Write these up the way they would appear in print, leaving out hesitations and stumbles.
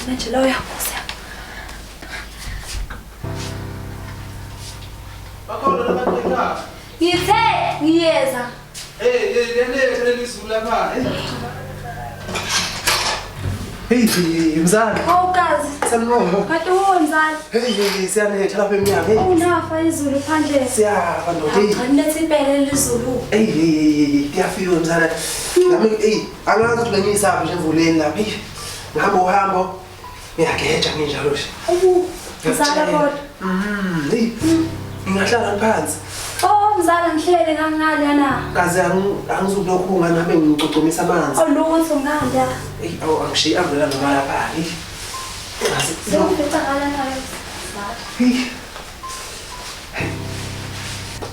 Mina nje loyo Nkosi yami. Bakhona labantu ekhaya. Ngithe ngiyeza. Hey, hey, liyaletha leli zulu lapha. Hey. Hey, mzala. Awukazi. Sanibona. Kade uwo mzala. Hey, hey, siyaletha lapha emnyango. Hey. Unafa izulu phandle. Siyafa ndoda. Hey. Cha niletha impela leli zulu. Hey, hey, hey, hey, kuyafika mzala. Nami hey, angazi ukuthi bengiyisaphi nje emvuleni lapha. Hey. Ngihamba uhambo. Ngiyageja nginjalo nje. Awu, mzala kodwa. Hey. Ngingahlala phansi. Oh mzala ngihlele ngangale na. Kaze angizulokhu nganami ngicucumisa amanzi. Awulutho ngale. Hey, awu angishiyi umbrella noma lapha. Hey. Ngaze Sekufica ngale nayo. Hey.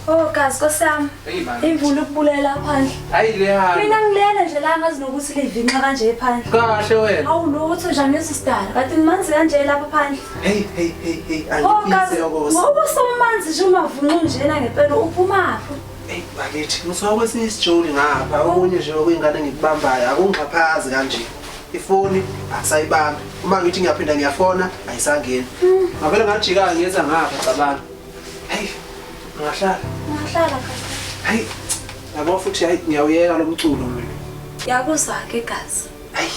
Oh gazi Nkosi yami. Hey man. Imvula ukubulela phandle. Hayi le Mina ngilele nje la ngazi nokuthi livinqa kanje phandle. Kahle wena. Awulutho nje angizwa isidala. Kanti nimanzi kanje lapha phandle. Hey hey hey hey Oh gazi. angifise yokosa. Ngoba usumanzi nje umavunqu njena ngempela uphumaphi? Hey bakithi ngisuka kwesinye isijoli ngapha okunye nje okuyingane ngikubambayo akungixhaphazi kanje. Ifoni asayibambi. Uma ngithi ngiyaphinda ngiyafona ayisangeni. Ngavele ngajika ngiyeza ngapha cabanga. Hey ngingahlala. Ungahlala kahle. Hey yabo futhi hayi ngiyawuyeka lo mculo mina. Yakuzwa ke gazi. Hayi.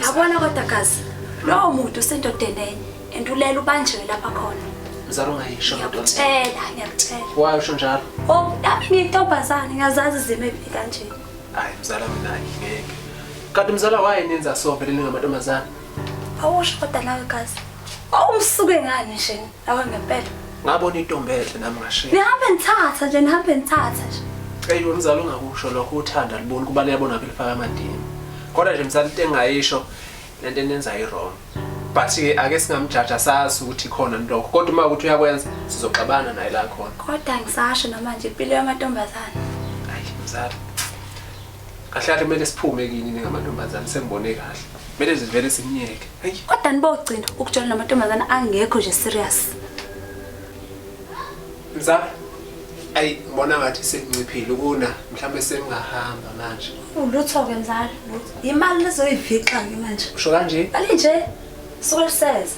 Yabona kodwa gazi. Lowo muntu usendodeni enye and ulela ubanjiwe lapha khona. Mzala ungayisho ndoda. Ngiyakutshela, ngiyakutshela. Why usho njalo? Oh, nami ngiyintombazane ngiyazazi izimo ebi kanje. Hayi mzala mina ngeke. Kanti mzala waye nenza so vele ningamantombazane. Awusho kodwa nawe gazi. Awumsuke ngani nje nawe ngempela. Ngabona intombi enhle nami ngashiya. Nihambe nithatha nje, nihambe nithatha nje. Eyi mzala ungakusho lokho uthanda libona kuba liyabona phela ifaka amadini. Kodwa nje mzala into engayisho lento enenza i-wrong. But ke ake singamjaja sazi ukuthi khona lokho. Kodwa uma ukuthi uyakwenza sizoxabana naye la khona. Kodwa ngisasho namanje impilo yamantombazane. Hayi mzala. Kahle kahle kumele siphume kini ningamantombazane sengibone kahle. Kumele nje vele simnyeke. Hayi. Kodwa nibogcina ukutshela namantombazane angekho nje serious. Mzala. Ayi ngibona ngathi sekunciphile ukuna mhlawumbe sengingahamba manje. Ulutho ke mzala, lutho. Imali lezoyivixa ke manje. Usho kanje? Mali nje suke liseza.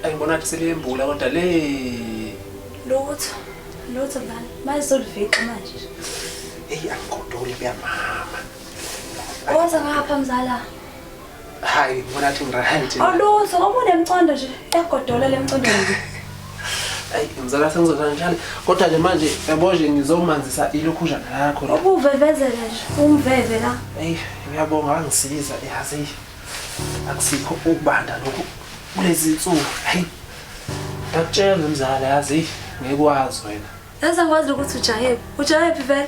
Ayi ngibona ngathi seliyembula kodwa le. Lutho. Lutho mzala. Mali zolivixa manje. Hey angigodoli kuyamama. Woza ngapha mzala. Hayi ngibona ngathi ngiright. Awulutho ngoba unemcondo nje. Iyagodola le mcondo. Ayi mzala sengizozana njalo kodwa nje manje yabo nje ngizomanzisa ilokhujana lakho la. Ubuvevezela nje, umveve la. Eyi ngiyabonga wangisiza yazi. Akusikho ukubanda lokhu kulezi insuku. Hayi. Ngiyakutshela mzala yazi ngekwazi wena. Yazi angikwazi ukuthi ujahephi. Ujahephi vele?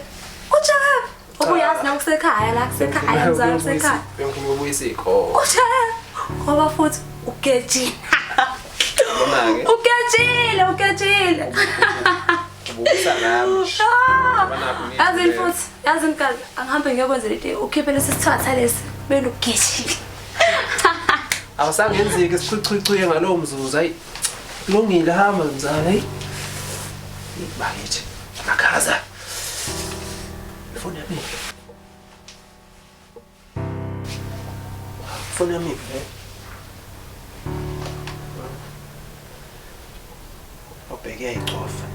Ujahephi? Ubuyazi na kusekhaya la kusekhaya mzala kusekhaya. Bengifuna ukubuyisa ikho. Ujahephi? Ngoba futhi ugejile. Yabona-ke. Ugejile, ugejile. Ubukisa ngami. Yazi futhi, yazi mkazi, angihambe ngiyokwenza lento ukhiphe lesi sithatha lesi. Belu ugejile. Awusangenzeki isichuchuchuye ngalowo mzuzu hayi. Kulungile hamba mzala hayi. Bakithi makhaza. Ifoni yami. Ifoni yami le. Ubheke icofa.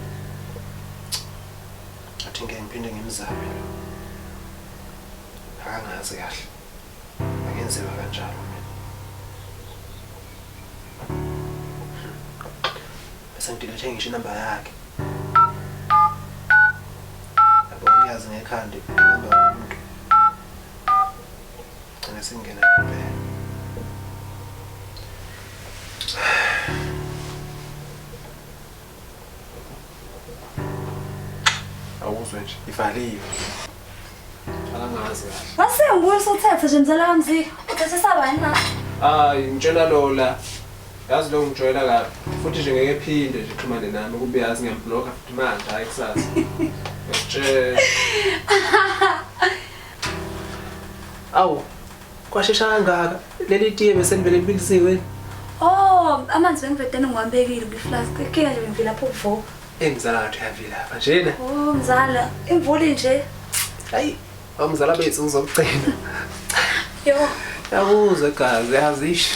Athi ngeke ngiphinde ngimzame lo. Akangazi kahle. Angenziwa kanjalo mina. Bese ngidilethe ngisho inamba yakhe. Yabo ngiyazi ngekhanda inamba yomuntu. Gcina singena kuphela. Awuzwe nje ivaliwe. Akangazi kahle. Wase ngibuye usuthethe nje mzala kaMzi. Uthethe sabani na? Hayi ngitshela lola. Yazi lo ngijwayela kabi. Futhi nje ngeke phinde nje xhumane nami kube yazi ngiyambloka futhi manje hayi kusasa. Ngiyakutshela. Awu kwashesha kangaka. Leli tiye bese livele libilisiwe. Oh, amanzi bengivedene ngiwabekile kwi-flask. Inkinga nje bengivila lapho ukuvuka. Mzala ngathi uyavila lapha njena. Oh mzala, imvula nje. Hayi, awumzala bethu ngizokugcina. Yo. Yakuzwa gazi yazi ish.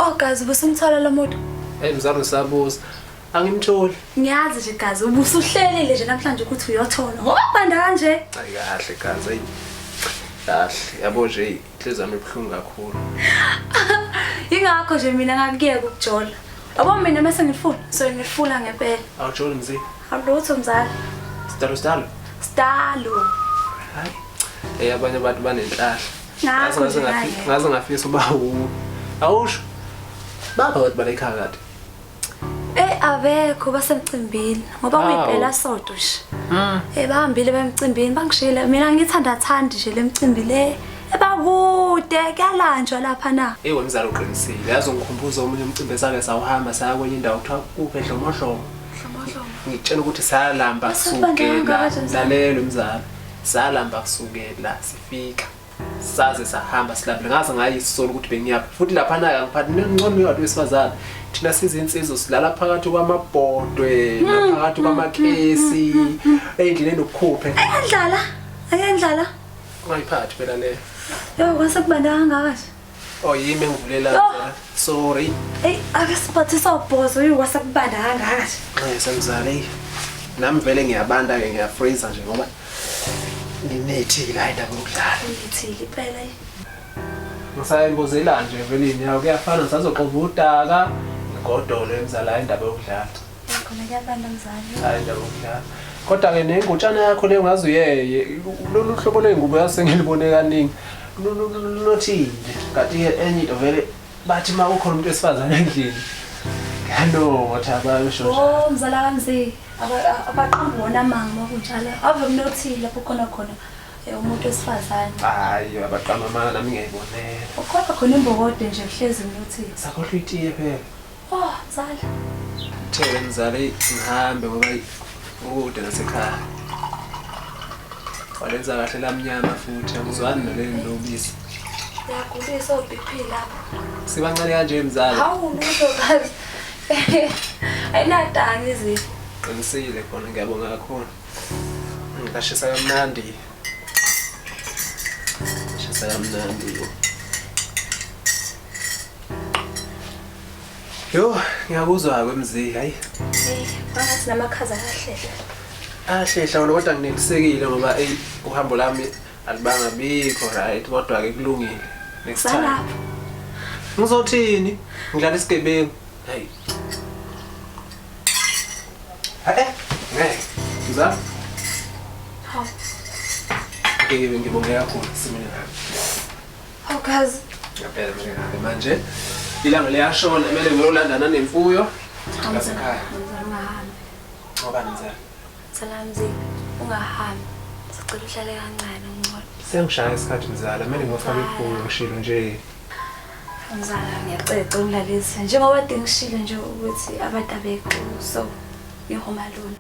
Oh gazi ubusumthola lo muntu. Hey mzalo ngisabuza. Angimtholi. Ngiyazi nje gazi ubusuhlelile nje namhlanje ukuthi uyothola. Ngoba kubanda kanje. Hayi kahle gazi hey. Kahle yabo nje inhliziyo yami ibuhlungu kakhulu. Ingakho nje mina ngakuyeka ukujola. Yabo mina mase ngifuna, so ngifuna ngempela. Awujoli mzi. Awulutho mzala. Sidalo sidalo. Sidalo. Hayi. Hey abanye abantu banenhlahla. Ngakho Ngaze nje ngafi- ngaye. Ngaze ngafisa uba wuwe. Awusho. Baba wathi balekhaya kade. Eh abekho basemcimbini ngoba Hawu. kuyiphela sonto nje. Eh bahambile bemcimbini bangishiyile mina ngithanda thandi nje lemcimbi le. Ebakude kuyalanjwa lapha na. Eyi wemzalo uqinisile. Yazi ungikhumbuza omunye umcimbi esake sawuhamba saya kwenye indawo kuthiwa kuphi eHlomohlomo. Hlomohlomo. Ngikutshela ukuthi salamba Asibandanga kusukela kanje mzala. lalelo mzala. Salamba kusukela sifika. Saze sahamba silambile ngaze ngayisola ukuthi bengiyaphi. Futhi lapha na angiphathi ngcono uyabantu besifazane. Thina sizinsizwa silala phakathi kwamabhodwe, naphakathi kwamakhesi, endlini enobukhuphe. Ayandlala. Ayandlala. Ungayiphathi phela leyo. Yo kwase kubanda kangaka nje. Oh yimi engivulela Yo. mzala. Sorry. Ey ake siphathisa ubhozo uyu kwase kubanda kangaka nje. Nxese mzala eyi. Nami vele ngiyabanda ke ngiyafreezer nje ngoba nginethile la indaba yokudlala. Ngithile impela. Ngisayembozela nje vele inyawo kuyafana ngisazoxova udaka ngigodole mzala indaba yokudlala. Khona kuyabanda mzali. Hayi indaba yokudlala. Kodwa ke nengutshana yakho leyo ngaze uyeye lolu hlobo lwengubo yase ngilibone kaningi. Lunothile. Kanti ke enye into vele bathi uma ukhona umuntu wesifazane endlini. Kuyanotha bayosho nje. Oh mzala kamzi abaqambi wona amanga makunjalo. Ave mnothile lapho khona khona umuntu wesifazane. Hayi abaqamba amanga nami ngiyayibonela. Ukhona khona imbokode nje kuhlezi mnothile. Sakhohlwa itiye phela. Oh mzala. Thele mzala eyi, ngihambe ngoba eyi, kukude nasekhaya. Walenza kahle lamnyama futhi angizwani naleli lobisi. Uyagulisa o-BP lapho. Sibancane kanje mzala. Hawu lutho kazi. Ayinatanga izifo. Qinisile khona ngiyabonga kakhulu. Ngashisa kamnandi. Ngashisa kamnandi. Yo, ngiyakuzwa kwemzi, hayi. Eh, kwangathi namakhaza ayahlehla. Ahlehla wona kodwa nginelisekile ngoba eyi uhambo lami alibanga bikho right kodwa ke kulungile. Next time. Salapho. Ngizothini? Ngidlala isigebengu. Hayi. Eh, ngeke. Mzala, Hawu. ngeke ngibonge kakhulu simile nami. Hawu kazi. Ngempela kumele ngihambe manje. Ilanga liyashona kumele ngiyolandana nemfuyo. Ngasekhaya. Mzala ungahambi. Ngoba mzala. Mzala mzi ungahambi. Sicela uhlale kancane ngcono. Sengishaya isikhathi mzala, kumele ngiyofaka imfuyo ngishilo nje. Mzala ngiyacela ungilalise. Njengoba kade ngishilo nje ukuthi abantu abekho so ngi-home alone.